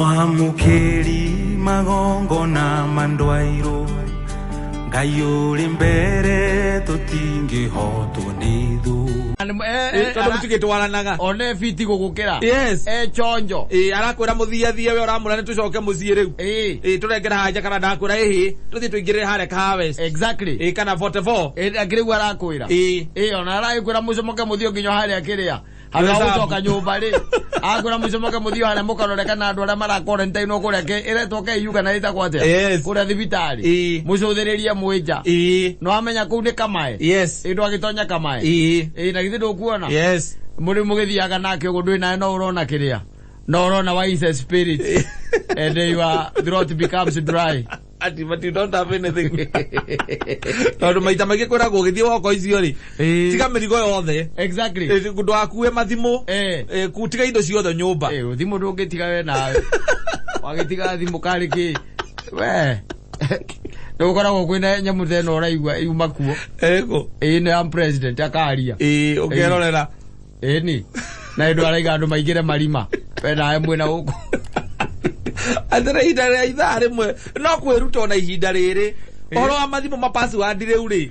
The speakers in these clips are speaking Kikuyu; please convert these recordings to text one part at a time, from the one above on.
Mwamũkĩri magongona mandwairwo Ngai ũrĩ mbere tũtingĩhotwo nĩ thũ. Tondũ mũtigĩtwaranaga. One fiti gũgũkĩra. Yes. E chonjo. Ĩ, arakwĩra mũthiathie we ũramwĩra nĩ tũcoke mũciĩ rĩu. Ĩ. Ĩ, tũrengere haja kana ndakwĩra ĩhĩ tũthiĩ tũingĩrĩre harĩa Kahawa West. Exactly. Ĩ, kana 44. Ĩ, akĩrĩ guo arakwĩra. Ĩ. Ĩ, ona aragĩkwĩra mũcomoke mũthiĩ nginya harĩa kĩrĩa. Handũ ha Reserve. gũcoka nyũmba rĩ. Akwĩra mũcomoke mũthiĩ harĩa mũkarore kana andũ arĩa mara quarantine kũrĩa ĩretwo KU kana ĩtagwo atĩa? Yes. Kũrĩa thibitarĩ. Ĩ. Mũcũthĩrĩrie mwĩ nja. Ĩ. No amenya kũu nĩ kamae. Yes. Ĩ, ndwagĩtonya kamae. Ĩ. Ĩ, na githĩ ndũkuona? Yes. Mũrĩ mũgĩthiaga nake ũguo ndwĩ nawe no ũrona kĩrĩa. No ũrona wines and spirits. And your throat becomes dry. Ati, but you don't have anything. Tondũ maita maingĩ kwĩragwo ũgĩthiĩ woko icio rĩ, Ĩ. tiga mĩrigo yothe. Exactly. Ĩ, ndũgakue mathimũ. Eh. Ĩ, tiga indo ciothe nyũmba. Eh, thimũ ndũngĩtiga we nawe. Wagĩtiga thimũ karĩ kĩ? We. Nĩgũkoragwo kwĩna nyamũ ta ĩno ũraigua yuma kuo. Ĩkũ. Ĩĩ nĩ am president akaria. Ĩ, ũkerorera. Ĩni. Na ĩndũ araiga andũ maingĩre marima. We nawe mwĩna gũkũ. Atĩrĩ ihinda rĩa ithaa rĩmwe no kwĩruta ona ihinda rĩrĩ ũhoro wa mathimũ ma password rĩu rĩ,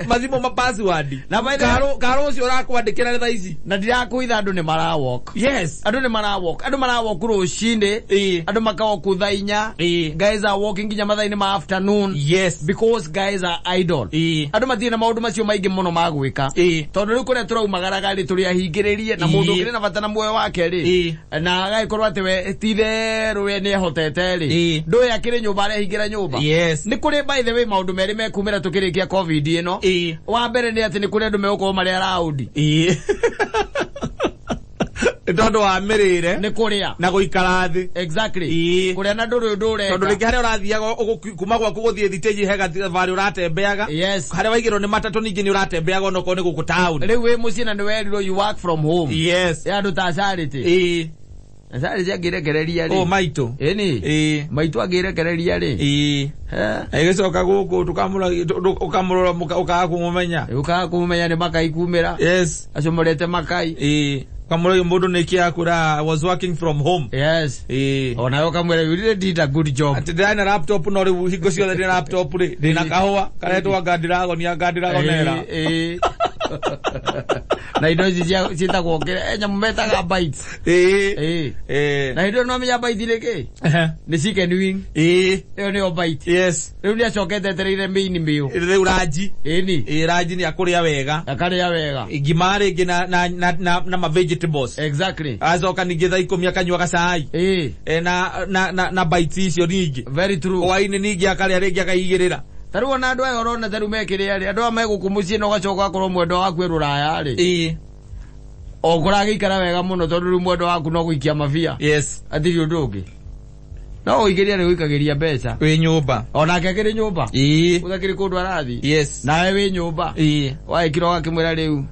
mathimũ ma password Na by the way- karũ ũcio ũrakwandĩkĩra nĩ thaa ici. Na ndirakwĩra andũ nĩ marawalk. Yes. Andũ nĩ marawalk. Andũ marawalk rũcinĩ. Ĩĩ. Andũ makawalk thaa 4. Ĩĩ. Guys are walking nginya mathaa-inĩ ma afternoon. Yes. Because guys are idle. Ĩĩ. Andũ matirĩ na maũndũ macio maingĩ mũno ma gwĩka. Ĩĩ. Tondũ rĩu kũrĩa tũraumagaraga rĩ tũrĩ ahingĩrĩrie na mũndũ Ĩĩ. ũkĩrĩ na bata na muoyo wake rĩ. Ĩĩ. Na agagĩkorwo atĩ we ti itherũ we nĩehotete rĩ. Ĩĩ. Ndũĩ akĩrĩ nyũmba arehingĩra nyũmba. Yes. Nĩ kũrĩ by the way maũndũ merĩ mekumĩra tũkĩrĩkia COVID ĩno. Ĩĩ. Wa mbere nĩ atĩ nĩ kũrĩ andũ megũkorwo marĩ around. Ĩĩ. Nĩ tondũ wa mĩrĩre Nĩ kũrĩa. na gũikara thĩ. Exactly. Ĩĩ. Kũrĩa na ndũrĩ ũndũ ũreka. Tondũ rĩngĩ harĩa ũrathiaga kuma gwaku gũthiĩ thitĩnji he gathabarĩ ũratembeaga. Yes. Harĩa waigĩrwo nĩ matatũ ningĩ nĩ ũratembeaga onokorwo nĩ gũkũ town. Rĩu wĩ mũciĩ na nĩ werirwo you work from home. Yes. Ya andũ ta Charity. Ĩĩ. Na Charity angĩrekereria rĩ. Oh, maitũ. Ĩni. Ĩĩ. Maitũ angĩrekereria rĩ. Ĩĩ. Eh. Ĩgĩcoka gũkũ ũkamũrora ũkaga kũmũmenya. Ũkaga kũmũmenya nĩ makai kumĩra. Yes. Acomorete makai. Ĩĩ. Ũkamũra mũndũ nĩkĩ akwĩra I was working from home. Yes. Ĩĩ. Onawe ũkamwĩra you really did a good job. Atĩ ndĩrarĩ na laptop no rĩu hingo ciothe ndĩ na laptop rĩ ndĩna kahũa karetwo anga ndiragonia anga ndiragonera. Ĩĩ. Na indo ici ciĩtagwo kĩrĩa nyamũ metaga bites. Ĩĩ. Ĩĩ. Ĩĩ. Na hĩndĩ ĩyo nĩwamenya bite nĩ kĩ? Ehe. Nĩ chicken wing. Ĩĩ. Ĩyo nĩyo bite. Yes. Rĩu nĩacokete etereire main meal. Rĩu ranji. Ĩni. Ĩĩ, ranji nĩ akũrĩa wega. Akarĩa wega. Ngima rĩngĩ na ma vegetables. Exactly. Acoka ningĩ thaa 10 akanyua gacai. Ĩĩ. E, na bites icio ningĩ. Very true. Hwaĩ-inĩ ningĩ akarĩa rĩngĩ akaigĩrĩra. Ta rĩu ona andũ aya ũrona ta rĩu mekĩrĩa rĩ, andũ aya me gũkũ mũciĩ na ũgacoka ũgakorwo mwendwa waku e rũraya rĩ. Ĩĩ. O kũragĩikara wega mũno tondũ rĩu mwendwa waku no gũikia mabia. Yes. Hatirĩ ũndũ ũngĩ. No gũikĩria nĩ gũikagĩria mbeca. Wĩ nyũmba. Onake akĩrĩ nyũmba. Ĩĩ. Gũtakĩrĩ kũndũ arathiĩ. Yes. Nawe wĩ nyũmba. Ĩĩ. Wagĩkira ũgakĩmwĩra rĩu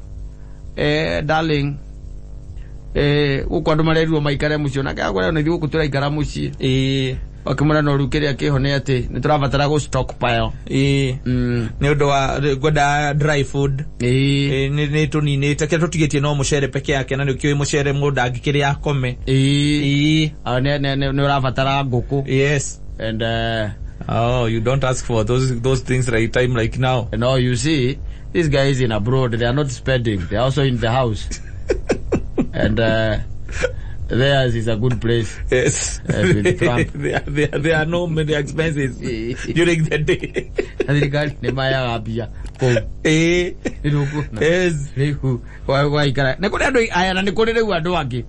darling, gũkũ andũ marerirwo maikare mũciĩ onake akwĩra ona ithuĩ gũkũ tũraikara mũciĩ. Ĩĩ. Wakĩmwĩra no rĩu kĩrĩa kĩho nĩ atĩ nĩ tũrabatara gũ stockpile. Ĩĩ. Nĩ ũndũ wa ngwenda dry food. Ĩĩ. Ĩĩ, nĩ tũninĩte kĩrĩa tũtigĩtie no mũcere peke yake na nĩ ũkĩũĩ mũcere mũndũ angĩkĩrĩa akome. Ĩĩ. Ĩĩ. Nĩ ũrabatara ngũkũ. Yes. And Oh, you don't ask for those things right time like now. No, you see, these guys in abroad, they are not spending. They are also in the house. And theirs is a good place. Yes. With Trump. There are no many expenses during the day. Thirikari nĩ mayaga mbia kũu. Ĩĩ. Nĩ ũkuona. Yes. Rĩu waikara. Nĩ kũrĩ andũ aya na nĩ kũrĩ rĩu andũ angĩ.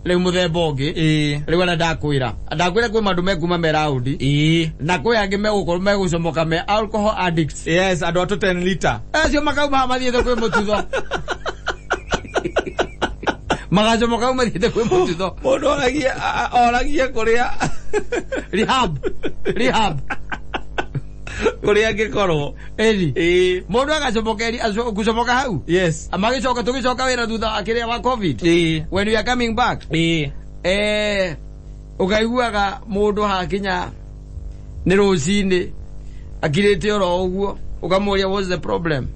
Rĩu mũthemba ũngĩ. Ĩĩ. Rĩu arĩa ndakwĩra. Ndakwĩra kwĩ mandũ mekuma me raundi. Ĩĩ. Na kwĩ angĩ megũkorwo megũcomoka me alcohol addicts. Yes, andũ a 10 liter. Acio makauma mathiĩte kwĩ mũtutho. Magacomoka hau mathiĩte kwĩ mũtutho. Mũndũ oragie kũrĩa. Rehab. Rehab. Kũrĩa angĩkorwo. Ĩni. Ĩĩ. Mũndũ agacomokeri gũcomoka hau. Yes. Magĩcoka tũgĩcoka wĩra thutha wa kĩrĩa wa COVID. Ĩĩ. When we are coming back. Ĩĩ. Ũkaiguaga mũndũ hakinya nĩ rũcinĩ akirĩte oro ũguo ũkamũria what's the problem.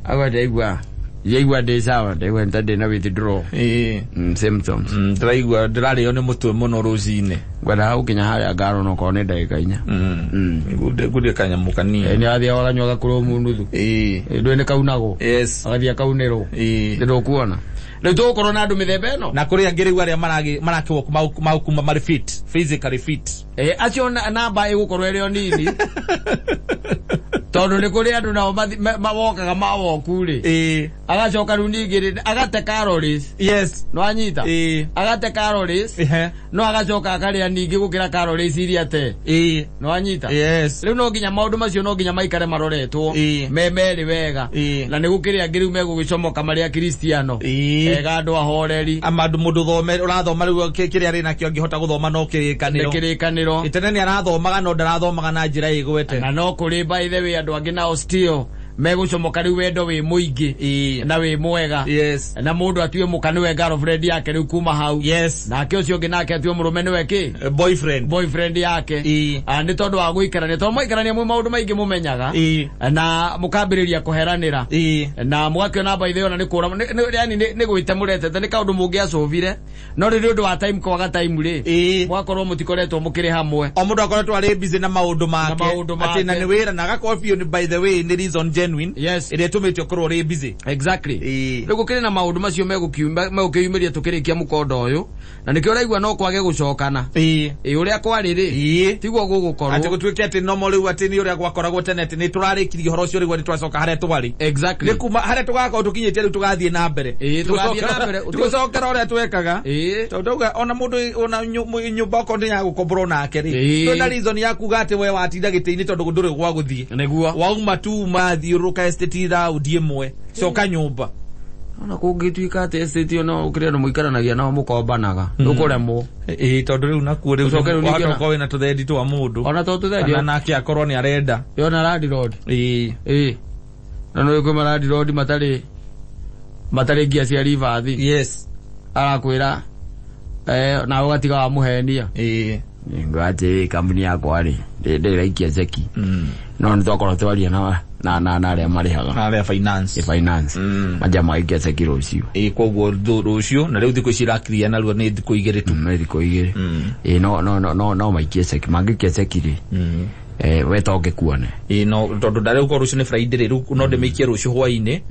Agwa ndaigua Yaigua ndĩ sawa, ndaigua nĩ ndĩ na withdraw. Ĩĩ. Symptoms. Ndĩraigua ndĩrarĩo nĩ mũtwe mũno rũcinĩ. Ngwenda hau kinya harĩa ngaro no korwo nĩ ndagĩka 4. Ngundie kanyamũ kanini. Nĩ athiaga aganyua gakũrũmu nuthu. Ĩĩ. Ndũĩ nĩ kaunagwo. Yes. Agathiĩ akaunĩrwo. Ĩĩ. Ndũkuona. Rĩu tũgũkorwo na andũ mĩthemba ĩno. Na kũrĩ angĩ rĩu arĩa marakĩwok maukuma marĩ fit, physically fit. Acio namba ĩgũkorwo ĩrĩ o nini. Tondũ nĩ kũrĩ andũ nao mawokaga mawoku rĩ. Ĩĩ. Agacoka rĩu ningĩ rĩ, agate calories. Yes. No anyita. Ĩĩ. Agate calories. Ehe. No agacoka akarĩa ningĩ gũkĩra calories iria te. Ĩĩ. No anyita. Yes. Rĩu no nginya maũndũ macio no nginya maikare maroretwo. Ĩĩ. Me merĩ wega. Ĩĩ. Na nĩ gũkĩrĩ angĩ rĩu megũgĩcomoka marĩ a Kristiano. Ĩĩ. Ega andũ ahoreri. Ama andũ mũndũ thome ũrathoma rĩu kĩrĩa arĩ nakĩo angĩhota gũthoma no kĩrĩkanĩro. Nĩ kĩrĩkanĩro. Tene nĩ arathomaga no ndarathomaga na njĩra ĩgwete. Na no kũrĩ by the way andũ angĩ nao still megũcomoka rĩu wendo wĩ mũingĩ. Ĩĩ. Na wĩ mwega. Yes. Na mũndũ atue mũka nĩwe girlfriend yake rĩu kuma hau. Yes. Nake ũcio ũngĩ nake atue mũrũme nĩwe kĩ? Boyfriend. Boyfriend yake. Ĩĩ. Nĩ tondũ wa gũikarania. Tondũ mwaikarania mwĩ maũndũ maingĩ mũmenyaga. Ĩĩ. Na mũkambĩrĩria kũheranĩra. Ĩĩ. Na mũgakĩona by the way ona nĩ kũra, yani nĩ gwĩte mũretete, nĩ kaũndũ mũngĩacũvire. No rĩrĩ ũndũ wa time kwaga time rĩ. Ĩĩ. Mũgakorwo mũtikoretwo mũkĩrĩ hamwe. O mũndũ akoretwo arĩ busy na maũndũ make. Na maũndũ make. Atĩ na nĩ wĩra na agakorwo biũ nĩ by the way nĩ reason genuine. Yes. Ĩrĩa ĩtũmĩte ũkorwo ũrĩ busy. Exactly. Ĩĩ. Rĩu gũkĩrĩ na maũndũ macio megũkĩyumĩria tũkĩrĩkia mũkondo ũyũ. Na nĩkĩo ũraigua no kwage gũcokana. Ĩĩ. Ĩĩ, ũrĩa kwarĩ rĩ. Ĩĩ. Tiguo gũgũkorwo. Atĩ gũtuĩke atĩ nomo rĩu atĩ nĩ ũrĩa gwakoragwo tene atĩ nĩ tũrarĩkirie ũhoro ũcio rĩu nĩ twacoka harĩa twarĩ. Exactly. Nĩ kuma harĩa tũgakorwo tũkinyĩte rĩu tũgathiĩ na mbere. Ĩĩ, tũgathiĩ na mbere. Tũgũcokera ũrĩa twekaga. Ĩĩ. Tondũ ndauga ona mũndũ ona nyũmba okorwo nĩ ya gũkomborwo nake rĩ. Ĩĩ. Ndũrĩ na reason ya kuga atĩ we watinda gĩtĩ-inĩ tondũ ndũrĩ gwa gũthiĩ. Nĩguo. Wauma tu mathiũrũrũka estate raundi ĩmwe. Coka nyũmba. Ona kũngĩtuĩka atĩ estate ĩyo no ũkĩrĩ andũ mũikaranagia nao mũkombanaga. Ndũkũremwo. Ĩĩ, tondũ rĩu nakuo rĩu Ũcoke rĩu ningĩ wahota ona- gũkorwo wĩna tũthendi twa mũndũ. Ona to tũthendi. Kana nake akorwo nĩ arenda. Yona landlord. Ĩĩ. Ĩĩ. Na nĩ kwĩ malandlord matarĩ ngia cia ribathi. Yes. Arakwĩra, na ũgatiga wamũhenia. Ĩĩ. Ngwatĩ kambuni yakwa rĩ, ndĩraikia ceki. No nĩ twakorwo twaria na arĩa marĩhaga. Na arĩa finance. Ĩ finance. Manja magaikia ceki rũciũ. Ĩĩ, koguo rũciũ na rĩu thikũ ici irakiria narua nĩ thikũ 2 tu. Nĩ thikũ 2. Ĩĩ, no maikie ceki, mangĩikia ceki rĩ. We to ngĩkuone. Ĩĩ, no tondũ ndarĩ gũkorwo rũciũ nĩ Friday rĩ, rĩu no ndĩmĩikie rũciũ hwainĩ.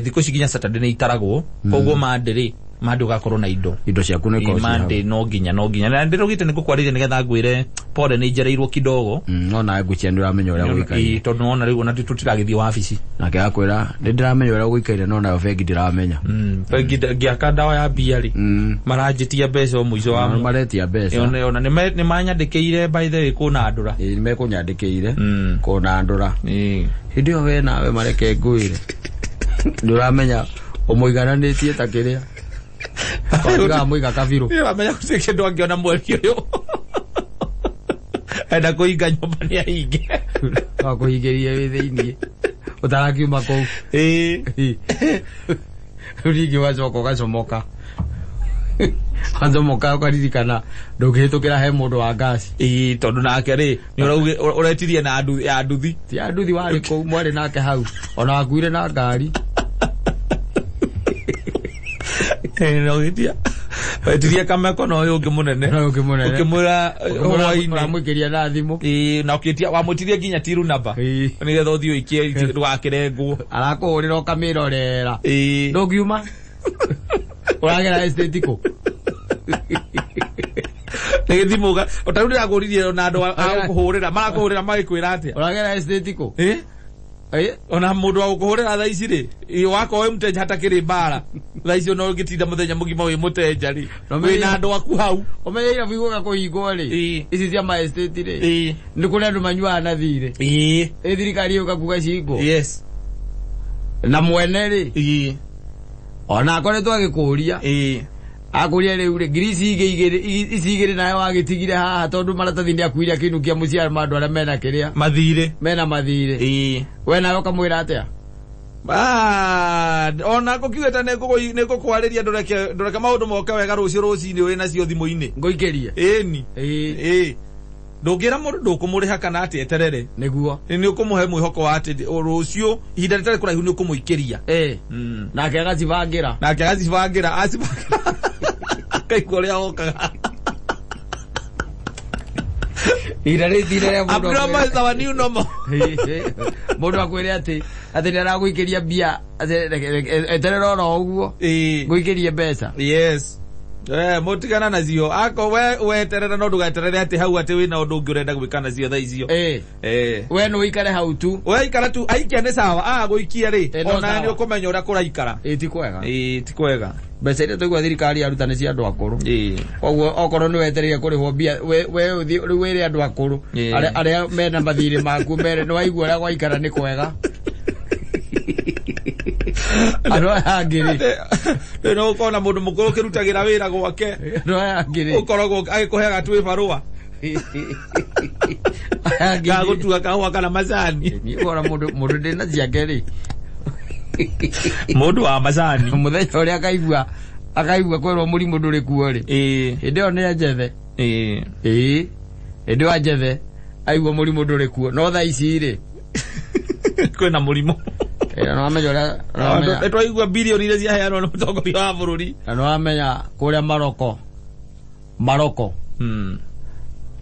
Thikũ ici nginya Saturday nĩ itaragwo. Koguo Monday rĩ, Monday ũgakorwo na indo. Indo ciaku nĩ ikorwo ciĩ hau. Monday no nginya. Na ndĩraugĩte nĩ ngũkwarĩria nĩgetha ngwĩre pole nĩ njereirwo kidogo. No nawe ngwĩciria nĩ ũramenya ũrĩa gũikaire. Ĩĩ, tondũ nĩwona rĩu ona tũtiragĩthiĩ wabici. Nake akwĩra nĩ ndĩramenya ũrĩa gũikaire no nayo bengi ndĩramenya. Bengi ngĩaka ndawa ya mbia rĩ. Maranjĩtia mbeca o mũico wa Ona maretia mbeca. Ona nĩ manyandĩkĩire by the way kũnandũra. Ĩĩ, nĩ mekũnyandĩkĩire kũnandũra. Ĩĩ. Hĩndĩ ĩyo we nawe mareke ngwĩre. Nĩ ũramenya ũmũigananĩtie ta kĩrĩa. Watigaga mũiga kabirũ. Nĩ ũramenya gũtirĩ kĩndũ angĩona mweri ũyũ. Enda kũhinga nyũmba nĩ ahinge. No akũhingĩrie wĩ thĩiniĩ. Ũtarakiuma kũu. Ĩĩ. Rĩu ningĩ ũgacoka ũgacomoka. Wacomoka ũkaririkana ndũngĩhĩtũkĩra he mũndũ wa ngasi. Ĩĩ, tondũ nake rĩ, nĩ ũretirie na ya nduthi. Ti ya nduthi warĩ kũu, mwarĩ nake hau. Ona wakuire na ngari. No gĩtia. Wetirie kameko na ũyũ ũngĩ mũnene. Na ũyũ ũngĩ mũnene. Ũkĩmwĩra hwainĩ. Ũramũikĩria na thimũ. Ĩĩ, na ũkĩtia, wamwĩtirie nginya tiru namba. Ĩĩ. Nĩgetha ũthiĩ ũikie ndũgakĩrengwo. Arakũhũrĩra ũkamĩrorera. Ĩĩ. Ndũngiuma? Ũragera estate kũ? Nĩ gĩthimũ o ta rĩu ndĩrakũririe ona andũ a gũkũhũrĩra, marakũhũrĩra magĩkwĩra atĩa? Ũragera estate kũ? Ĩĩ? Ĩĩ? Ona mũndũ wa gũkũhũrĩra thaa ici rĩ, wakorwo wĩ mũtenja hatakĩrĩ mbara. Thaa ici ona ũngĩtinda mũthenya mũgima wĩ mũtenja rĩ, No wĩna andũ aku hau. Ũmenye irabu igũka kũhingwo rĩ, Ĩĩ. ici cia ma estate rĩ, Ĩĩ. nĩ kũrĩ andũ manyuaga na thirĩ. Ĩĩ. Ĩ thirikari yũka kuga cihingwo. Yes. Na mwene rĩ, Ĩĩ. ona akoretwo agĩkũria. Ĩĩ. Akũria rĩu rĩ, ngiri ici ingĩ igĩrĩ, ici igĩrĩ nawe wagĩtigire haha tondũ maratathi nĩ akuire akĩinũkia mũciĩ ma andũ arĩa mena kĩrĩa. Mathirĩ. Mena mathirĩ. Ĩĩ. We nawe ũkamwĩra atĩa? Ona ngũkiuga ta nĩ ngũkwarĩria ndũreke maũndũ moke wega rũciũ rũcinĩ wĩ nacio thimũ-inĩ. Ngũikĩrie. Ĩni. Ĩĩ. Ĩĩ. Ndũngĩra mũndũ ndũkũmũrĩha kana atĩ eterere. Nĩguo. Nĩ ũkũmũhe mwĩhoko wa atĩ rũciũ ihinda rĩtarĩ kũraihu nĩ ũkũmũikĩria. Nake agacibangĩra. Nake agacibangĩra, acibangĩra. Akaigua ũrĩa okaga. Ihinda rĩtire rĩa mũndũ Abnormal is our new normal. Mũndũ akwĩre atĩ nĩ aragũikĩria mbia, atĩ eterera oro ũguo. Ngũikĩrie mbeca. Yes. Mũtigana nacio. Ako we weterera no ndũgeterere atĩ hau atĩ wĩna ũndũ ũngĩ ũrenda gwĩka nacio thaa icio. We no ũikare hau tu. We ikara tu, aikia nĩ sawa, agũikia rĩ, No ona sawa. nĩ ũkũmenya ũrĩa kũraikara. Ti kwega. Ti kwega. Mbeca iria twaigua thirikari yaruta nĩ cia andũ akũrũ. Koguo okorwo nĩ wetereire kũrĩhwo mbia, we ũthiĩ rĩu wĩre andũ akũrũ, arĩa mena mathirĩ maku mere nĩ waigua ũrĩa gwaikara nĩ kwega. Andũ aya angĩ rĩ. Rĩu no ũkona mũndũ mũkũrũ ũkĩrutagĩra wĩra gwake. Andũ aya angĩ rĩ. Ũkoragwo agĩkũheaga twĩ barũa. Aya angĩ rĩ. Gagũtua kahũa kana macani. Niĩ ũkona mũndũ ndĩ na ciake rĩ. Mũndũ wa macani. Mũthenya ũrĩa akaigua kwĩrwo mũrimũ ndũrĩ kuo rĩ. Hĩndĩ ĩyo nĩ anjethe. Hĩndĩ ĩyo anjethe, aigua mũrimũ ndũrĩ kuo. No thaa ici rĩ. Kwĩna mũrimũ. Na nĩwamenya ũrĩa, nĩwamenya. Nĩ twaigua bilioni iria ciaheanwo nĩ mũtongoria wa bũrũri. Na nĩwamenya kũrĩa Maroko. Maroko.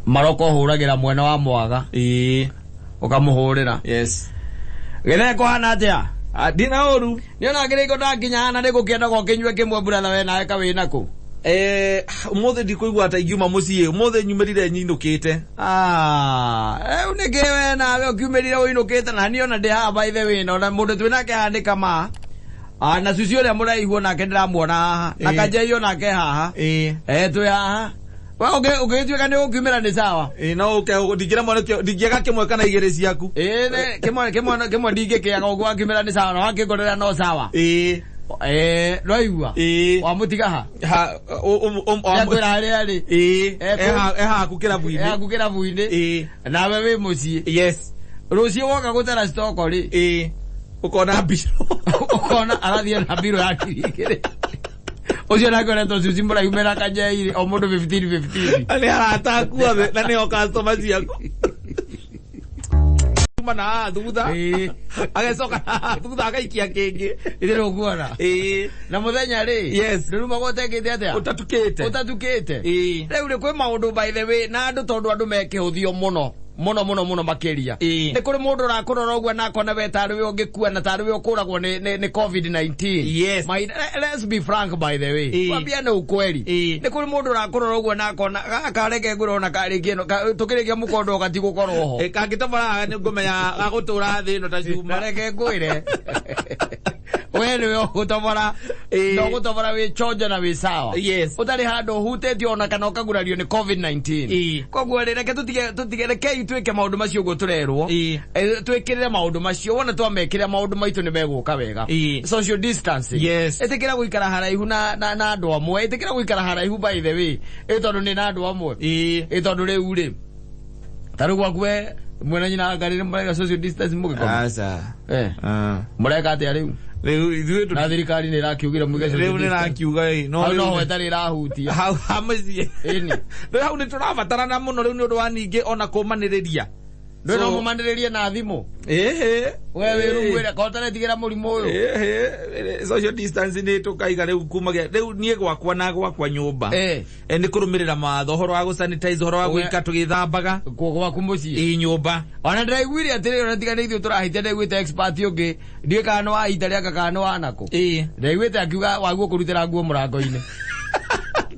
Maroko ũhũragĩra mwena wa mwaga. Ũkamũhũrĩra. Yes. Gĩthee kũhana atĩa? Ndina ũru. Nĩ ona kĩrĩko ndakinya haha na nĩgũkĩendaga ũkĩnyue kĩmwe brother we nawe ka wĩna kũ? Ũmũthĩ ndikũigua ta ingiuma mũciĩ, ũmũthĩ nyumĩrire nyinũkĩte. Rĩu nĩkĩ we nawe ũkiumĩrire ũinũkĩte na niĩ ona ndĩ haha by the way, na ona mũndũ twĩnake haha nĩ Kamaa. Na cucu ũrĩa mũraihu onake ndĩramuona haha, na Kanjei onake haha. Twĩ haha. We ũngĩgĩtuĩka nĩ ũkiumĩra nĩ sawa. No ũke, ndingĩremwo nĩkĩo, ndingĩaga kĩmwe kana igĩrĩ ciaku. Kĩmwe ndingĩkĩaga ũguo wakiumĩra nĩ sawa, na wakĩngorera no sawa. Ndwaigua? Wamũtiga ha? Ha, Nĩakwĩra harĩa arĩ. Ehaku kĩrabu-inĩ. Ehaku kĩrabu-inĩ. Nawe wĩ mũciĩ. Yes. Rũciũ woka gũtara stoko rĩ. Ũkona mbirũ. Ũkona arathiĩ na mbirũ ya ngiri igĩrĩ. Ũcio nake ũretwo cucu mũraihu mena Kanjei rĩ, o mũndũ 15-15. Nĩ arata aku othe, na nĩo customer ciaku. Kuma na haha thutha. Agecoka na haha thutha agaikia kĩngĩ. Ithe nĩũkuona. Na mũthenya rĩ, Yes. ndũruma ũtekĩte atĩa? Ũtatukĩte. Ũtatukĩte. Rĩu rĩ, kwĩ maũndũ by the way, na andũ tondũ andũ mekĩhũthio mũno. Mũno, mũno, mũno makĩria. Nĩ kũrĩ mũndũ ũrakũrora ũguo na akona we tarĩ we ũngĩkua na tarĩ we ũkũragwo nĩ COVID-19. Yes. Let's be frank by the way. Kwambia nĩ ukweli. Nĩ kũrĩ mũndũ ũrakũrora ũguo na akona, gaka reke ngwĩre ona karĩkia ĩno, tũkĩrĩkia mũkondo gatigũkorwo ho. Kangĩtobora haha nĩ ngũmenya gagũtũra thĩ ĩno ta cuma. Na reke ngwĩre. We nĩwe ũgũtobora. Na ũgũtobora wĩ chonjo na wĩ sawa. Yes. Ũtarĩ handũ ũhutĩtio ona kana ũkagurario nĩ COVID-19. Koguo rĩ, reke tũtige, rekei twĩke maũndũ macio ũguo tũrerwo. Twĩkĩrĩre maũndũ macio, wona twamekĩrĩra maũndũ maitũ nĩ megũka wega. Social distancing. Yes. Ĩtĩkĩra gũikara haraihu na andũ amwe. Ĩtĩkĩra gũikara haraihu by the way. Tondũ nĩ na andũ amwe. Tondũ rĩu rĩ, ta rĩu gwaku we, mwena nyina wa Ngarĩ nĩ mũreka social distance mũgĩkoma? Aca. Mũreka atĩa rĩu? Rĩu ithuĩ tũ- Na thirikari nĩ ĩrakiugire mũige social Rĩu nĩ distance. ĩrakiuga, no Hau rĩu no nĩ- ho ĩtarĩ ĩrahutia. Hau ha mũciĩ. Ĩni. Rĩu hau nĩ tũrabatarana mũno rĩu nĩ ũndũ wa ningĩ ona kũmanĩrĩria. Ndũĩ no So- mũmanĩrĩrie na thimũ? Ĩhĩ. We wĩ rungu ĩrĩa, korwo ũtaretigĩra mũrimũ ũyũ. Ĩhĩ. Social distance nĩ tũkaiga rĩu kumagia. Rĩu niĩ gwakwa na gwakwa nyũmba. Nĩ kũrũmĩrĩra mawatho, ũhoro wa gũ-sanitize, ũhoro wa Ũge- gwĩka tũgĩthambaga. Kuo gwaku mũciĩ. Ĩ nyũmba. Ona ndĩraiguire atĩrĩrĩ, ona tiga nĩ ithuĩ tũrahĩtia, ndĩraiguĩte expert ũngĩ, ndiũĩ kana nĩ wa ita rĩaka kana nĩ wa nakũ. Ndĩraiguĩte akiuga waguo kũrutĩra nguo mũrango-inĩ.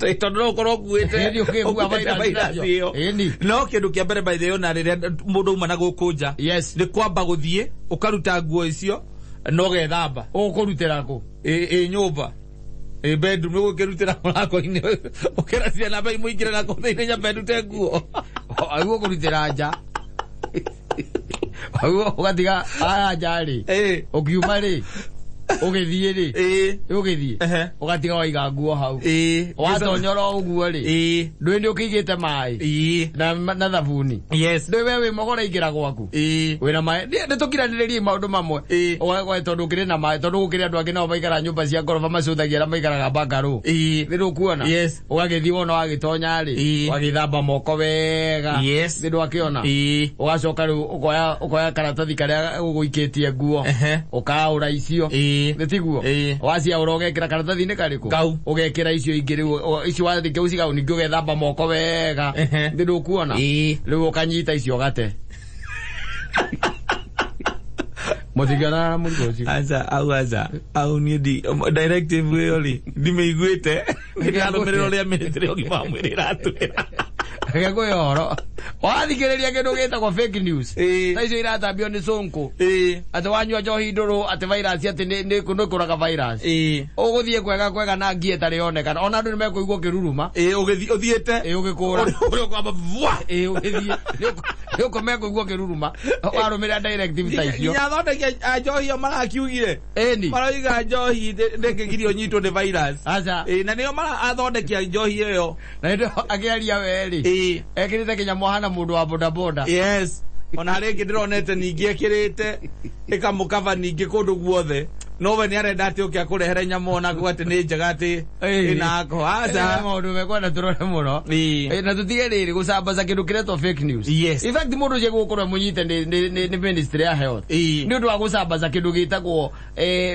Tondũ no ũkorwo ũkuĩte Ĩni, ũkĩkua ũkuĩte virus virus nacio. ĩyo. Ĩni. No kĩndũ kĩa mbere by the way, ona rĩrĩa mũndũ auma na gũkũ nja, Yes. nĩ kwamba gũthiĩ ũkaruta nguo icio na ũgethamba. Ũkũrutĩra kũ? Ĩ nyũmba. Ĩ bedroom, nĩ ũgũkĩrutĩra mũrango-inĩ, ũkĩra ciana mbai mũingĩre na kũu thĩinĩ nyambe ndute nguo. Aguo kũrutĩra nja. Aguo ũgatiga haha nja rĩ. Ũkiuma rĩ. Ũgĩthiĩ rĩ, Ĩĩ. ũgĩthiĩ Ehe. ũgatiga waiga nguo hau. Ĩĩ. Watonyora ũguo rĩ, Ĩĩ. ndũĩ nĩ ũkĩigĩte maĩ Ĩĩ. na thabuni. Yes. Ndũĩ we wĩ mogora ingĩra gwaku. Ĩĩ. Wĩna maĩ. Nĩ tũkiranĩrĩrie maũndũ mamwe. Ĩĩ. Tondũ ũkĩrĩ na maĩ, tondũ gũkĩrĩ andũ angĩ nao maikaraga nyũmba cia ngoroba macũthagia arĩa maikaraga bangarũ. Ĩĩ. Nĩ ndũkuona? Yes. Ũgagĩthiĩ wona wagĩtonya rĩ, Ĩĩ. ũgagĩthamba moko wega. Yes. Nĩ ndwakĩona? Ĩĩ. Ũgacoka rĩu ũkoya karatathi karĩa ũgũikĩtie nguo. Ehe. Ũkaũra icio. Ĩĩ. Nĩ tiguo? Ĩĩ. Waciaũra ũgekĩra karatathi-inĩ karĩkũ? Kau. Ũgekĩra icio ingĩ rĩu, icio warĩkia gũciga ningĩ ũgethamba moko wega. Ehe. Nĩ ndũkuona? Ĩĩ. Rĩu ũkanyita icio ũgate. Mũtingĩonana na mũrigo ũcio. Aca, au aca. Au niĩ ndi directive ĩyo rĩ, ndimĩiguĩte. Nĩndĩrarũmĩrĩra ũrĩa ministry ya ũgima wa mwĩrĩ ĩratwĩra. Reke ngwĩre ũhoro. Wathikĩrĩria kĩndũ gĩtagwo fake news. Ĩĩ. Ta icio iratambio nĩ Sonko. Ĩĩ. Atĩ wanyua njohi ndũrũ atĩ virus atĩ nĩ kũraga virus. Ĩĩ. Ũgũthiĩ kwega kwega na ngie ĩtarĩ yonekana. Ona andũ nĩmekũigua ũkĩruruma. Ĩĩ, ũgĩthiĩ ũthiĩte. Ĩĩ, ũgĩkũra. Ũrĩa ũkwamba vwa. Ĩĩ, ũgĩthiĩ. Nĩ ũkũmekũigua ũkĩruruma. Warũmĩrĩra directive ta icio. Nginya athondeki a njohi ĩyo marakiugire. Ĩni. Maroiga njohi ndĩngĩgiria ũnyitwo nĩ virus. Aca. Ĩĩ, na nĩo mara athondeki a njohi ĩyo. Na hĩndĩ ĩyo akĩaria we rĩ. Ĩĩ. Ekĩrĩte kĩnyamũ ahana mũndũ wa bodaboda. Yes. Ona harĩ ĩngĩ ndĩronete ningĩ ekĩrĩte ĩkamũkaba ningĩ kũndũ guothe. No we nĩ arenda atĩ ũke akũrehere nyamũ ona kuga atĩ nĩ njega atĩ Ĩĩ. ĩna alcohol. Ĩĩ, Aca. maũndũ mekwenda tũrore mũno. Ĩĩ. Ĩĩ, na tũtige rĩrĩ gũcambaca kĩndũ kĩretwo fake news. Yes. In fact mũndũ ũcio gũkorwo mũnyite nĩ ministry ya health. Ĩĩ. Nĩ ũndũ wa gũcambaca kĩndũ gĩtagwo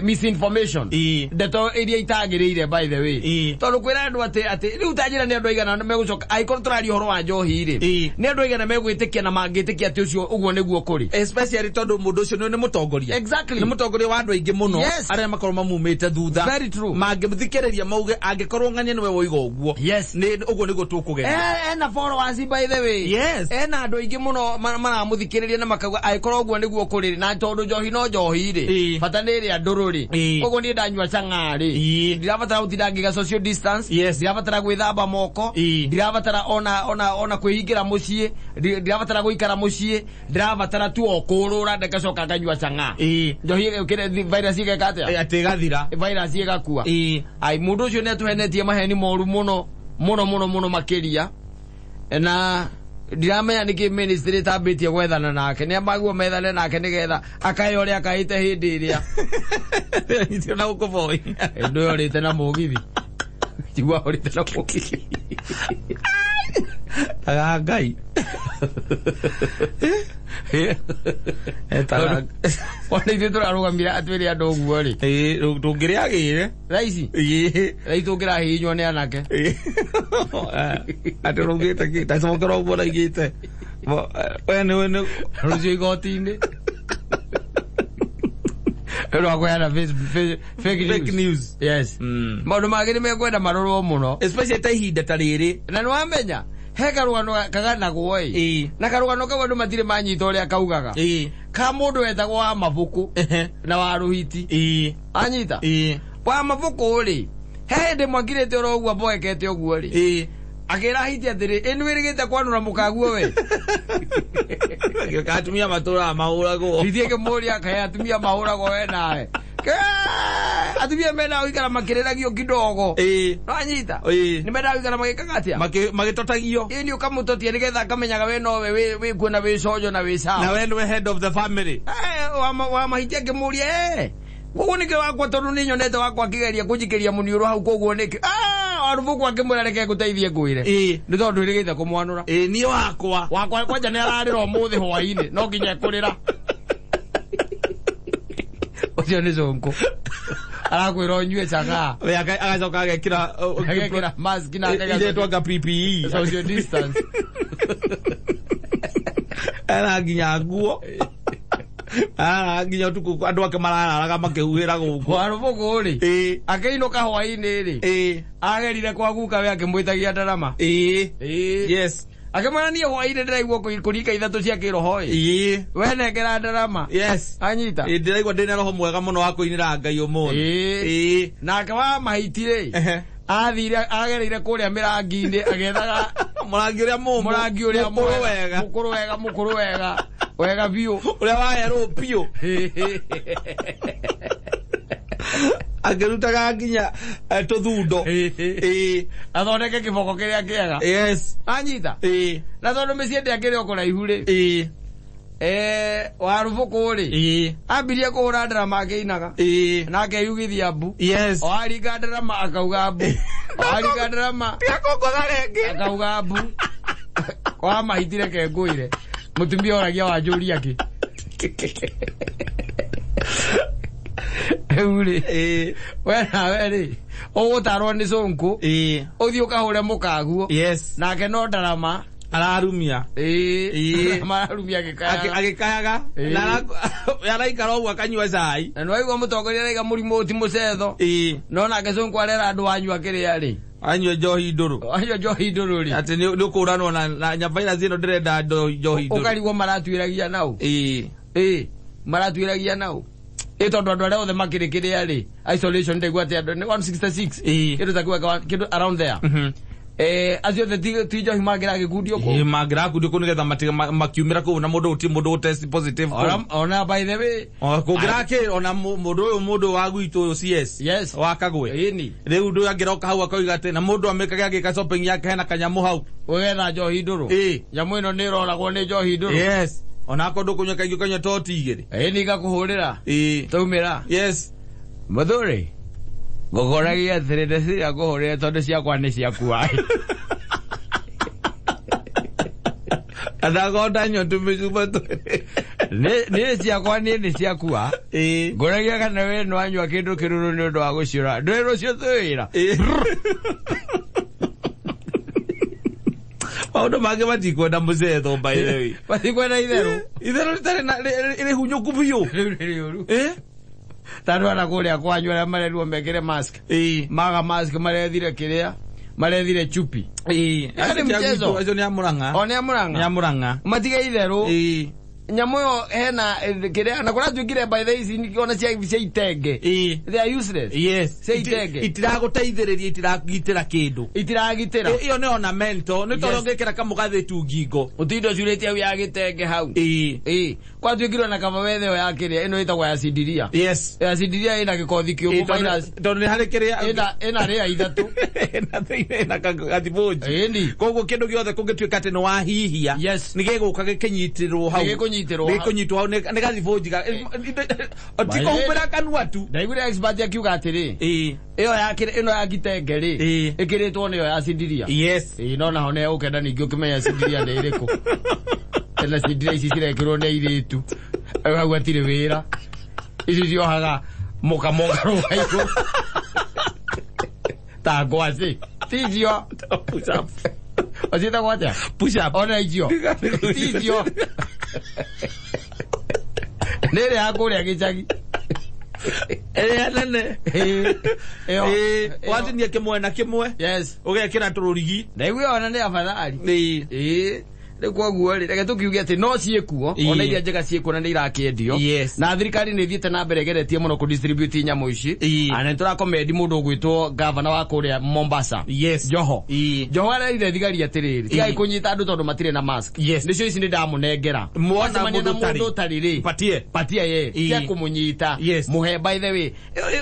misinformation. Ĩĩ. Ndeto iria itagĩrĩire by the way. Ĩĩ. Tondũ kwĩra andũ atĩ rĩu ta njĩra nĩ andũ aigana megũcoka angĩkorwo tũraria ũhoro wa njohi rĩ. Ĩĩ. Nĩ andũ aigana megwĩtĩkia na mangĩtĩkia atĩ ũcio ũguo nĩguo kũrĩ. Especially tondũ mũndũ ũcio nĩ mũtongoria. Exactly. Nĩ mũtongoria wa andũ aingĩ mũno. Yes. Arĩa makorwo mamumĩte thutha. Very true. Mangĩthikĩrĩria mauge angĩkorwo ng'ania nĩwe woiga ũguo. Yes. Nĩ ũguo nĩguo tũkũgeria. Ena followers by the way. Yes. Ena andũ aingĩ mũno maramũthikĩrĩria na makauga angĩkorwo ũguo nĩguo kũrĩ na tondũ njohi no njohi rĩ. Ĩĩ. Bata nĩ ĩrĩa ndũrũ rĩ. Ĩĩ. Koguo niĩ ndanyua chang'aa rĩ. Ĩĩ. Ndirabatara gũtinda ngĩga social distance. Yes. Ndirabatara gwĩthamba moko. Ĩĩ. Ndirabatara ona kwĩhingĩra mũciĩ. Ndirabatara gũikara mũciĩ. Ndirabatara tu o kũũrũra ngacoka nganyua chang'aa. Ĩĩ. Njohi virus ĩgeka atĩa? Atĩ ĩgathira. Virus ĩgakua. Ĩĩ. Ai mũndũ ũcio nĩ atũhenetie maheni moru mũno mũno mũno mũno makĩria na ndiramenya nĩkĩ ministry ĩtambĩtie gwethana nake nĩ amaguo methane nake nĩgetha akae ũrĩa akaĩte hĩndĩ ĩrĩa Nyitirwo na gũkũ boy. ndũ yorĩte na mũgithi njigua orĩte na mũgithi. Taga Ngai. Taga. Ona ithuĩ tũrarũgamire atwĩre andũ ũguo rĩ. Ĩĩ, tũngĩrĩagĩire. Thaa ici Ĩĩ. thaa ici tũngĩrahihinywo nĩ anake. Ĩĩ. Atĩ ũraugĩte kĩ? Tacokera ũguo ũraigĩte. We nĩ rũciũ igoti-inĩ nĩ ũndũ wa kũheana fake news. Fake news. Yes. Mm. Maũndũ mangĩ nĩ mekwenda marorwo mũno. Especially ta ihinda ta rĩrĩ. Na nĩ wamenya he karũgano kaganagwo ĩ. Ĩĩ. Na karũgano kau andũ matirĩ manyita ũrĩa kaugaga. Ĩĩ. Ka mũndũ wetagwo wa mabuku Ehe. na wa rũhiti. Ĩĩ. Anyita? Ĩĩ. Wa mabuku rĩ, he hĩndĩ mwakirĩte oro ũguo mboekete ũguo rĩ. Ĩĩ. Akĩra hiti atĩrĩ, ĩ nĩwĩrĩgĩte kwanũra mũkaguo we? Gĩũka atumia matũraga mahũragwo. Hiti ĩkĩmũria kaĩ atumia mahũragwo we nawe. Atumia mendaga gũikara makĩrĩragio kidogo. Ĩĩ. Nĩwanyita? Ĩĩ. Nĩ mendaga gũikara magĩkaga atĩa? Magĩtotagio. Ĩ nĩ ũkamũtotia nĩgetha akamenyaga we nowe wĩ kuo na wĩ cojo na wĩ sawa. Na we nĩwe head of the family. Wa mahiti akĩmũria, koguo nĩkĩ wakwa tondũ nĩ nyonete wakwa akĩgeria kũnjikĩria mũniũrũ hau koguo nĩkĩ? Warubuku akĩmwĩra reke ngũteithie ngwĩre. Ĩĩ. Nĩ tondũ ndwĩrĩgĩte kũmwanũra. Ĩĩ, niĩ wakwa. Wakwa kwanja nĩ ararĩra ũmũthĩ hwaĩ-inĩ, no nginya ekũrĩra. Ũcio nĩ Sonko. Arakwĩra ũnyue chang'aa. We agacoka agekĩra Agekĩra mask na akaiga iretwo anga PPE. social distance. Era nginya nguo. Ara nginya ũtukũ andũ ake marararaga makĩhuhĩra gũkũ. Warubuku rĩ. Ĩĩ. Akĩinũka hwaĩ-inĩ rĩ. Ĩĩ. Agerire kwa guka we akĩmwĩtagia ndarama. Ĩĩ. Ĩĩ. Yes. Akĩmwĩra niĩ hwaĩ-inĩ ndĩraigua kũringa ithatũ cia kĩroho ĩ. Ĩĩ. We nengera ndarama. Yes. Anyita. Ĩĩ, ndĩraigua ndĩna roho mwega mũno wa kũinĩra Ngai ũmũthĩ. Ĩĩ. Ĩĩ. Nake wa mahiti rĩ. Ehe. Athire agereire kũrĩa mĩrangi-inĩ agĩethaga Mũrangi ũrĩa mũmũ. mũrangi ũrĩa Mũkũrũ wega. Mũkũrũ wega, mũkũrũ wega. Wega biũ. Ũrĩa wa yerũ biũ. Akĩrutaga nginya tũthundo. Ĩĩ. Athondeke kĩboko kĩrĩa kĩega. Yes. Anyita. Ĩĩ. Na tondũ mĩciĩ ndĩakĩrĩ o kũraihu rĩ. Ĩĩ. Warũbũkũ rĩ. Ĩĩ. Ambirie kũhũra ndarama akĩinaga. Ĩĩ. Na akeyugithia mbu. Yes. O aringa ndarama akauga mbu. O aringa ndarama Tiga kũngũtha rĩngĩ. akauga mbu. Kwa mahitire kengũire. Mũtumia oragia wanjũria kĩ. Rĩu rĩ. Ĩĩ. We nawe rĩ. Ũgũtarwo nĩ cũnkũ. Ĩĩ. Ũthiĩ ũkahũre mũkaguo. Yes. Nake no ndarama. Ararumia. Ĩĩ. Ĩĩ. Mararumia gĩkayaga. Agĩkayaga. Ĩĩ. Na araikara ũguo akanyua cai. Na nĩwaigua mũtongoria araiga mũrimũ ũyũ ti mũcetho. Ĩĩ. No nake cũnkũ arera andũ anyua kĩrĩa rĩ. Anyue njohi ndũrũ. Anyua njohi ndũrũ rĩ. Atĩ nĩ ũkũranwo na virus ĩno ndĩrenda njohi ndũrũ. Ũkarigwo maratuĩragia nau. Ĩĩ. Ĩĩ. Maratuĩragia nau. Ĩ tondũ andũ arĩa othe makĩrĩ kĩrĩa rĩ. Isolation ndaigua atĩ andũ nĩ 166. Ĩĩ. Kĩndũ ta kĩu kĩndũ around there. Acio othe ti njohi mangĩragĩkundio kũu. Ĩĩ mangĩrakundio kũu nĩgetha makiumĩra kũu na mũndũ gũtirĩ mũndũ gũtest positive kũu. Ona by the way. Kũngĩrakĩ ona mũndũ ũyũ mũndũ wa gwitũ ũyũ CS. Yes. Wa Kagwe. Ĩni. Rĩu ndũ angĩroka hau akoiga atĩ na mũndũ amĩkage agĩka shopping yake hena kanyamũ hau. Ũgetha njohi ndũrũ. Ĩĩ. Nyamũ ĩno nĩ ĩroragwo nĩ njohi ndũrũ. Yes. Ona akorwo ndũkũnyua kaingĩ ũkanyua toti igĩrĩ. Ĩni igakũhũrĩra. Ĩĩ. Taumĩra. Yes. Mũthuri. Ngũkoragia atĩrĩ ndeciria ngũhũrĩre tondũ ciakwa nĩ ciakua. Andakorwo ndanyua tũmĩcuba twĩrĩ. Nĩ ciakwa niĩ nĩ ciakua. Ĩĩ. Ngũragia kana we nĩwanyua kĩndũ kĩrũrũ nĩ ũndũ wa gũciũra. Ndũĩ rũciũ twĩ wĩra. Ĩĩ. Maũndũ mangĩ matikwenda mũcetho by the way. Matikwenda itherũ. Itherũ rĩtarĩ na rĩhunyũku biũ. Rĩu nĩ rĩũru. Ĩĩ. Tondũ ona kũrĩa kwanyu arĩa marerirwo mekĩre mask. Ĩĩ. Maga mask marethire kĩrĩa. Marethire chupi. Ĩĩ. Yaani mchezo. Acio nĩ a Mũrang'a. O nĩ a Mũrang'a. Nĩ a Mũrang'a. Matige itherũ. Ĩĩ. Nyamũ ĩyo hena kĩrĩa na kũratuĩkire by the ici ona cia itenge. Ĩĩ. They are useless. Yes. Cia itenge. Itiragũteithĩrĩria itiragitĩra kĩndũ. Itiragitĩra. Ĩyo nĩ ornamental nĩ tondũ ũngĩkĩra kamũgathĩ tu ngingo. Ũtinde ũcurĩtie hau ya gĩtenge hau. Ĩĩ. Ĩĩ. Kwatuĩkire ona kaba wethe ĩyo ya kĩrĩa ĩno ĩtagwo ya sindiria. Yes. Ya sindiria ĩna gĩkothi kĩũmũ virus. Tondũ nĩ harĩ kĩrĩa Ĩna rĩa ithatũ. Ĩna thĩinĩ ĩna gathibũnji. Ĩni. Koguo kĩndũ gĩothe kũngĩtuĩka atĩ nĩ wahihia. Yes. Nĩ gĩgũka gĩkĩnyitĩrwo hau. Nĩ gĩkũnyitĩrwo hau. Nĩ gĩkũnyitwo hau nĩ gathibũnji. Ti kũhumbĩra kanua tu. Ndaiguire expert akiuga atĩrĩ. Ĩĩ. Ĩyo ya kĩrĩa ĩno ya gĩtenge rĩ. Ĩĩ. Ĩkĩrĩtwo nĩyo ya sindiria. Yes. Ĩĩ no naho nĩ ũkenda ningĩ ũkĩmenya sindiria nĩ ĩrĩkũ. Na sindiria ici cirekĩrwo nĩ airĩtu. Hau hatirĩ wĩra. Ici ciohaga mũkamo ũkarũga igũrũ. Ta ngwacĩ. Ti icio. Push up. Ũciĩtagwo atĩa? Push up. Ona icio. Ti icio. Nĩ ĩrĩa ya kũrĩa gĩcagi. Ĩrĩa nene. Ĩyo. Watinia kĩmwe na kĩmwe. Yes. Ũgekĩra tũrũrigi. Ndaigua ona nĩ afadhali. Ĩĩ. Ĩĩ. Rĩu koguo rĩ reke tũkiuge atĩ no ciĩkuo ona iria njega ciĩkuo na nĩ irakĩendio. Yes. Na thirikari nĩ ĩthiĩte na mbere ĩgeretie mũno kũdistribute nyamũ ici. Ĩĩ. Na nĩ tũrakomendi mũndũ ũgwĩtwo gavana wa kũrĩa Mombasa. Yes. Joho. Ĩĩ. Joho arerire thigari atĩrĩrĩ, tigai kũnyita andũ tondũ matirĩ na mask. Yes. Nĩcio ici nĩ ndamũnengera. Mwona Mwacemania na mũndũ ũtarĩ. mũndũ ũtarĩ rĩ. Patie. Patia ye. Ĩĩ. Tia kũmũnyita. Yes. Mũhe by the way.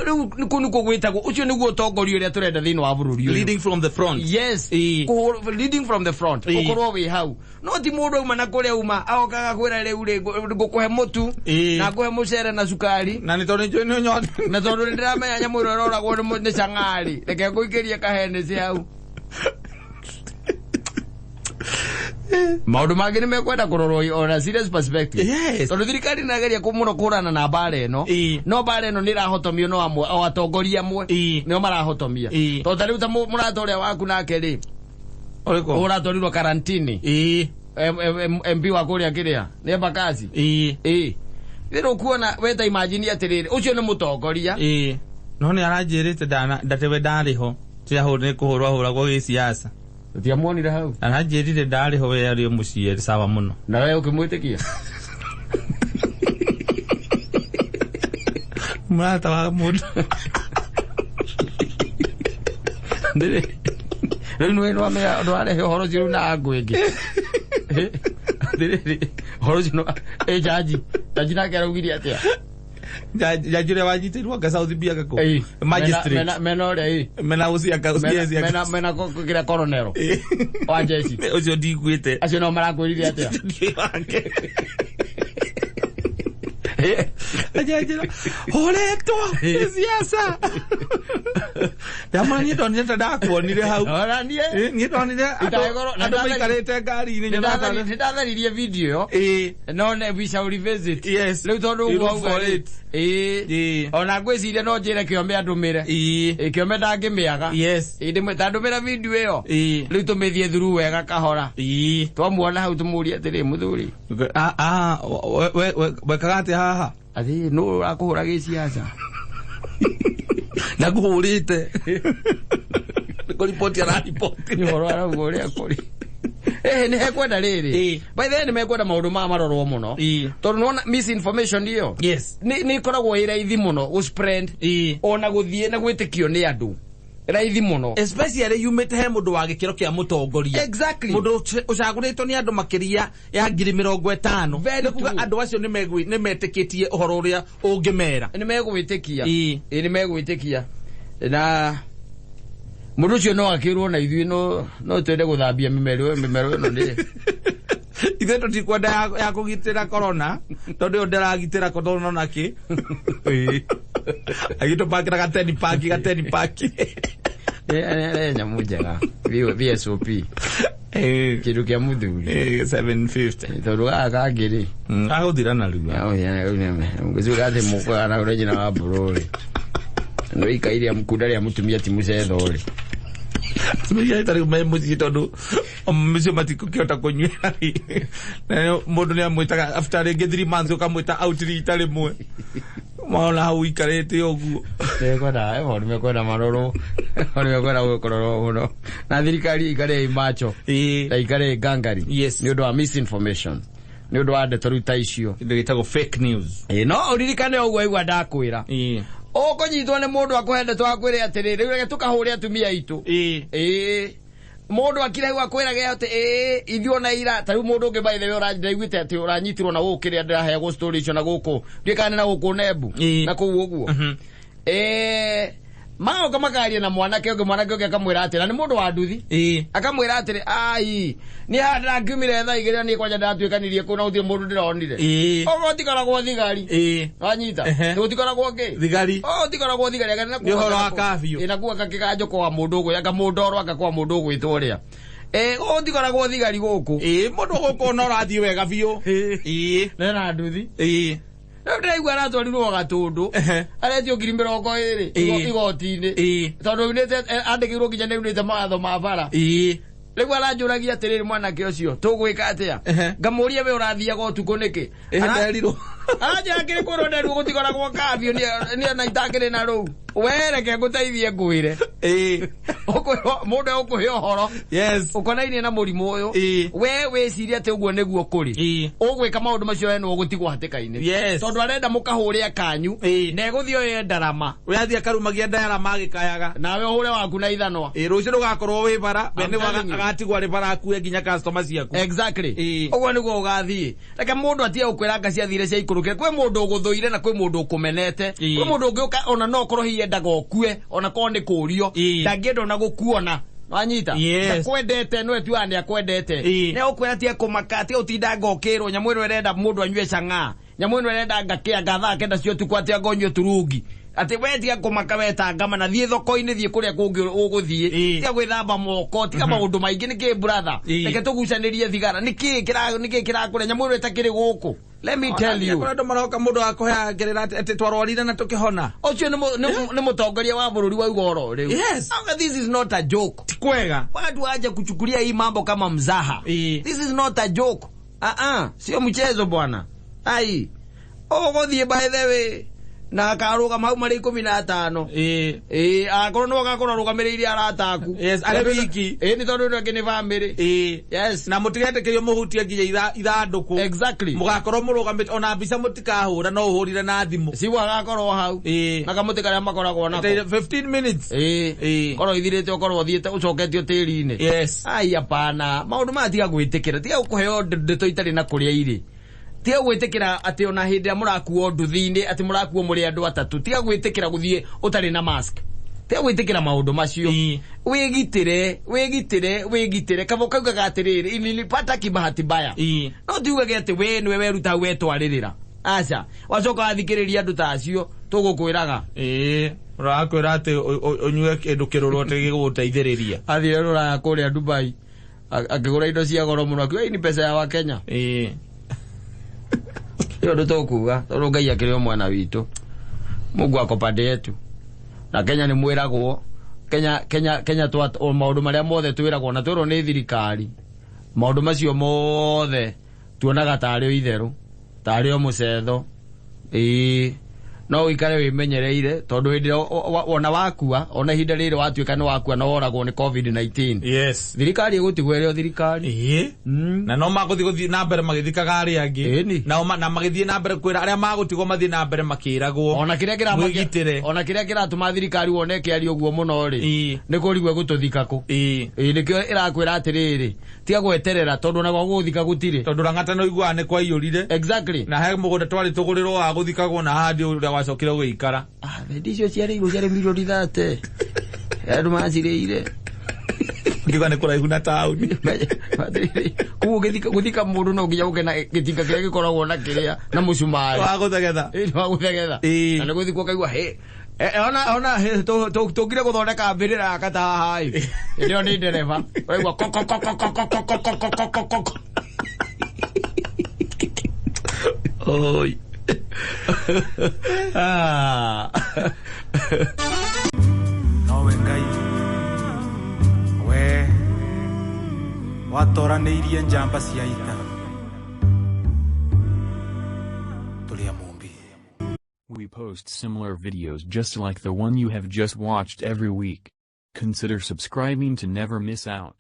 Rĩu kũu nĩkuo gwĩtagwo ũcio nĩguo ũtongoria ũrĩa tũrenda thĩinĩ wa bũrũri ũyũ. Leading from the front. Yes. Ĩĩ. Leading from the front. Ĩĩ. Ũkorwo wĩ hau. No ti mũndũ auma na kũrĩa uma agokaga kwĩra rĩu rĩ ngũkũhe mũtu Ĩĩ. na ngũhe mũcere na cukari. Na nĩ tondũ nĩ nyote. Na tondũ nĩ ndĩramenya nyamũ ĩno ĩroragwo nĩ cang'ari. Reke ngũikĩrie kahenesi hau. Maũndũ mangĩ nĩ mekwenda kũrorwo on a serious perspective. Yes. Tondũ thirikari nĩrageria mũno kũhũrana na mbara ĩno. Ĩĩ. No mbara ĩno nĩ ĩrahotomio no amwe o atongoria amwe. Ĩĩ. Nĩo marahotomia. Ĩĩ. Tondũ ta rĩu ta mũrata ũrĩa waku nake rĩ Ũrĩkũ? ũratwarirwo karantini. Ĩĩ. MP wa kũrĩa kĩrĩa nĩ Embakasi. Ĩĩ. Ĩĩ. Rĩu ũkuona we ta imagine atĩrĩrĩ ũcio nĩ mũtongoria. Ĩĩ. No nĩ aranjĩrĩte ndatewe ndarĩ ho. Tiga nĩ kũhũrwo ahũragwo gĩsiasa. Ũtiamuonire hau. Aranjĩrire ndarĩ ho we arĩ mũciĩ sawa mũno. Na we ũkĩmwĩtĩkia? Mũrata wa mũndũ. Ndĩrĩ. Rĩu nĩwe nĩwamenya ndwarehe ũhoro ũcio rĩu na ngũ ĩngĩ. Atĩrĩrĩ, ũhoro ũcio jaji. Jaji nake araugire atĩa? Jaji ũrĩa wanyitĩirwo anga South B anga kũ? Magistrate. Mena ũrĩa ĩ. Mena ũcio anga Mena CS anga. mena mena kĩrĩa koronero wa jeshi. Ũcio ndiguĩte. Acio no marakwĩrire atĩa? Ndiĩ wake. Ajanjĩra hũrĩtwo nĩ siasa. Ndamwĩra niĩ ndonire ta ndakuonire hau. Ona niĩ Niĩ ndonire Itagoro- andũ maikarĩte ngari-inĩ nyonaga nĩ ndatharirie video ĩyo. No ne we shall revisit. Yes. Rĩu tondũ You ũguo look for auga rĩ, it. ĩĩ. Ona ngwĩciria no njĩre kĩome andũmĩre. Ĩĩ. Ĩ, kĩome ndangĩmĩaga. Yes. Ĩ, ndĩmwe tandũmĩra video ĩyo. Ĩĩ. Rĩu tũmĩthiĩ through wega kahora. Ĩĩ. Twamuona hau tũmũrie atĩrĩ mũthuri. Ah ah we wekaga atĩa haha? Atĩ nũ ũrakũhũra gĩciaca? Ndakũhũrĩte. Nĩ kũriboti arariboti. Nĩ ũhoro arauga ũrĩa kũrĩ. Ĩhĩ nĩ hekwenda rĩrĩ. Ĩĩ. By the way nĩ mekwenda maũndũ maya marorwo mũno. Ĩĩ. Tondũ nĩwona misinformation ĩyo. Yes. Nĩ ĩkoragwo ĩ raithi mũno gũ spread. Ĩĩ. Ona gũthiĩ na gwĩtĩkio nĩ andũ. Raithi mũno. Especially yumĩte he mũndũ wa gĩkĩro kĩa mũtongoria. Exactly. Mũndũ ũcagũrĩtwo nĩ andũ makĩria ya 50,000. Very Nĩ kuga true. andũ acio nĩ metĩkĩtie ũhoro ũrĩa ũngĩmera. Nĩ megwĩtĩkia. Ĩĩ. Ĩĩ nĩ megwĩtĩkia. Na mũndũ ũcio no akĩrwo na ithuĩ no twende gũthambia mĩmero mĩmero ĩno nĩ Ithuĩ tũtikwenda ya kũgitĩra corona tondũ ĩyo ndĩragitĩra corona nakĩ. Agĩtũpakĩra gateni paki gateni paki. Nĩ nyamũ njega. VSOP. Kĩndũ kĩa mũthuri. 750. Tondũ gaka kangĩ rĩ. Agũthira narua. Ngwĩciria atĩ mũkwaga na ũrĩa nyina wa mbũrũ rĩ. No ikaire mkunda rĩa mũtumia ti mũcetho rĩ. Atumia tarĩ me mũciĩ tondũ mũciĩ matikũkĩhota kũnyuĩra rĩ. Na mũndũ nĩ amwĩtaga after rĩngĩ 3 months ũkamwĩta out rita rĩmwe. Mona hau ikarĩte ũguo. Mekwenda maũndũ mekwenda marorwo. Maũndũ mekwenda gũkororwo mũno. Na thirikari ikare macho. Ĩĩ. Na ikare ngangari. Yes. Nĩ ũndũ wa misinformation. Nĩ ũndũ wa ndeto rĩu ta icio. Kĩndũ gĩtagwo fake news. Ĩĩ no ũririkane ũguo aigua ndakwĩra. Ĩĩ. Ũkũnyitwo nĩ mũndũ akũhe ndeto akwĩre atĩrĩrĩ rĩu reke tũkahũre atumia aitũ. Ĩĩ. Ĩĩ. Mũndũ akire hau akwĩrage atĩ ĩĩ ithuĩ ona ira ta rĩu mũndũ ũngĩ by the way ũrandaiguĩte atĩ ũranyitirwo na gũkũ kĩrĩa ndĩraheagwo story icio na gũkũ ndiũĩ kana nĩ na gũkũ Nembu Ĩĩ. na kũu ũguo. Ĩĩ magoka makaria na mwanake ũngĩ mwanake ũngĩ akamwĩra atĩ na nĩ mũndũ wa nduthi. Ĩĩ. Akamwĩra atĩrĩ ai niĩ haha ndĩrakiumire thaa igĩrĩ na niĩ kwanja ndĩratuĩkanirie kũu na gũtirĩ mũndũ ndĩronire. Ĩĩ. Ogo gũtikoragwo thigari. Ĩĩ. Wanyita? Ehe. Gũtikoragwo kĩ? Thigari. Oh, tikoragwo thigari anga na Nĩ ũhoro wa curfew. Ĩ na kuga kĩganjo kwa mũndũ ũgũ anga mũndũ oro anga kwa mũndũ ũgwĩtwo ũrĩa. Gũkũ tikoragwo thigari gũkũ. Ĩĩ mũndũ gũkũ no ũrathiĩ wega biũ. Ĩĩ. Nena nduthi. Ĩĩ. Rĩu ndĩraigua aratwarirwo Gatũndũ. Ehe. Aretio 20,000 Ĩĩ. igoti-inĩ. Ĩĩ. Tondũ aunĩte andĩkĩirwo nginya nĩ aunĩte mawatho ma bara. Ĩĩ. Rĩu aranjũragia atĩrĩrĩ mwanake ũcio tũgwĩka atĩa? Ehe. Ngamũria we ũrathiaga ũtukũ nĩkĩ? Ĩĩ nderirwo. Aranjĩra kĩrĩ kwĩrwo nderirwo gũtikoragwo curfew niĩ ona itakĩrĩ na rũu. We reke ngũteithie ngwĩre. Ĩĩ. Ũkwĩrwo mũndũ egũkũhe ũhoro. Yes. Ũkonainie na mũrimũ ũyũ. Ĩĩ. We wĩcirie atĩ ũguo nĩguo kũrĩ. Ĩĩ. Ũgwĩka maũndũ macio we nĩwe ũgũtigwo hatĩka-inĩ. Yes. Tondũ arenda mũkahũre akanyu. Ĩĩ. Na egũthiĩ oye ndarama. We athiĩ akarumagia ndarama agĩkayaga. Nawe ũhũre waku na ithanwa. Ĩĩ rũciũ rũgakorwo wĩ bara we I'm nĩ telling you. agatigwo arĩ bara akue nginya customer ciaku. Exactly. Ĩĩ. Ũguo nĩguo ũgathiĩ. Reke mũndũ atige gũkwĩra anga ciathire ciaikũrũkire. Kwĩ mũndũ ũgũthũire na kwĩ mũndũ ũkũmenete. Ĩĩ. Kwĩ mũndũ ũngĩ ũka ona no ũkorwo hihi endaga ũkue ona korwo nĩ kũrio. Ĩĩ. Ndangĩenda ona gũkuona. Wanyita? Yes. Ndakwendete no etuaga nĩ akwendete. Ĩĩ. Nĩ egũkwĩra tiga kũmaka tiga gũtinda ngokĩrwo nyamũ ĩno ĩrenda mũndũ anyue cang'aa. Nyamũ ĩno ĩrenda ngakĩa anga thaa kenda cia ũtukũ atĩ anga ũnyue turungi. Atĩ we tiga kũmaka wetangama na thiĩ thoko-inĩ thiĩ kũrĩa kũngĩ ũgũthiĩ. Ĩĩ. Tiga gwĩthamba moko tiga maũndũ maingĩ nĩkĩ brother. Ĩĩ. Reke tũgucanĩrie thigara nĩkĩ nĩkĩ kĩrakũrĩa nyamũ ĩno ĩtakĩrĩ gũkũ. Let me tell you. Kũrĩ andũ maroka mũndũ akũheaga ngerera atĩ twarwarire na tũkĩhona. Ũcio nĩ mũtongoria wa bũrũri wauga oro rĩu. Yes. Auga this is not a joke. Ti kwega. Watu waje kuchukulia hii mambo kama mzaha. Ĩĩ. This is not a joke. Ah ah, sio mchezo bwana. Ai. Ũgũthiĩ by the way na akarũgama hau marĩ 15. Ĩĩ. Ĩĩ, akorwo nĩwe ũgakorwo arũgamĩrĩire arata aku. Yes, arĩ wiki. Ĩĩ, nĩ tondũ ĩno ĩngĩ nĩ family. Ĩĩ. Yes. Na mũtigetĩkĩrio mũhutie nginya ithandũkũ. Exactly. Mũgakorwo mũrũgamĩte ona mbica mũtikahũra no ũhũrire na thimũ. Cibũ agakorwo hau. Ĩĩ. Na kamũtĩ karĩa makoragwo nako. 15 minutes. Ĩĩ. Ĩĩ. Korwo ithirĩte ũkorwo ũthiĩte ũcoketio tĩri-inĩ. Yes. Ai hapana. Maũndũ maya tiga gwĩtĩkĩra. Tiga gũkũheo ndeto itarĩ na kũrĩa irĩ. Tiga gwĩtĩkĩra atĩ ona hĩndĩ ĩrĩa mũrakuo nduthi-inĩ atĩ mũrakuo mũrĩ andũ atatũ. Tiga gwĩtĩkĩra gũthiĩ ũtarĩ na mask. Tiga gwĩtĩkĩra maũndũ macio. Wĩgitĩre, wĩgitĩre, wĩgitĩre. Kaba ũkaugaga atĩrĩrĩ, nilipata kibahati mbaya. No tiugage atĩ we nĩwe weruta hau wetwarĩrĩra. Aca. Wacoka wathikĩrĩria andũ ta acio tũgũkwĩraga. Ĩĩ, ũrakwĩra atĩ ũnyue kĩndũ kĩrũrũ atĩ gĩgũgũteithĩrĩria. Athire rũraya kũrĩa Dubai akĩgũra indo cia goro mũno akiuga, "Hii ni pesa ya Wakenya." Ĩyo ũndũ tũkuga tondũ Ngai akĩrĩ o mwena witũ. Mungu ako pande yetu. Na Kenya nĩ mwĩragwo Kenya Kenya Kenya twa o maũndũ marĩa mothe twĩragwo na twĩrwo nĩ thirikari maũndũ macio mothe tuonaga tarĩ o itherũ tarĩ o mũcetho. Ĩĩ, no ũikare wĩmenyereire tondũ hĩndĩ ĩrĩa ona wakua, ona ihinda rĩrĩ watuĩka nĩ wakua na woragwo nĩ COVID-19, thirikari ĩgũtigwo ĩrĩ o thirikari. Na no magũthiĩ gũthiĩ na mbere magĩthikaga arĩa angĩ. Ĩni. Nao na magĩthiĩ na mbere kwĩra arĩa magũtigwo mathiĩ na mbere makĩragwo. Ona kĩrĩa kĩramakia, Mwĩgitĩre. ona kĩrĩa kĩratũma thirikari wone ĩkĩaria ũguo mũno rĩ, nĩ kũrigwo ĩgũtũthika kũ. Ĩĩ, nĩkĩo ĩrakwĩra atĩrĩrĩ, tiga gweterera tondũ ona gwa gũgũthika gũtirĩ. Tondũ Lang'ata nĩ ũiguaga nĩ kwaiyũrire. Na he mũgũnda twarĩ tũgũrĩrwo wa gũthikagwo na haha ndĩ ũrĩa wacokire gũgĩikara. Ah, thendi icio ciarĩirwo ciarĩ mirioni 30. Andũ macirĩire. Ngiuga nĩ kũraihu na taũni. Koguo gũthika mũndũ no nginya ũke na gĩtinga kĩrĩa gĩkoragwo na kĩrĩa na mũcumarĩ. Wa gũthegetha. Ĩĩ, wa gũthegetha. Na nĩ gũthikwo ũkaigua, hĩ, ona, ona, hĩ, tũngire gũthondeka mbĩrĩra ya kata haha ĩ. Hĩndĩ ĩyo nĩ ndereba. Ũraigua ko, ko, ko, ko, ko, ko, ko, ko, ko, ko, ko, ko, ko. Oi. Nowe Ngai, we watoranĩirie njamba cia ita. Tũrĩ a Mũmbi. We post similar videos just like the one you have just watched every week. Consider subscribing to never miss out.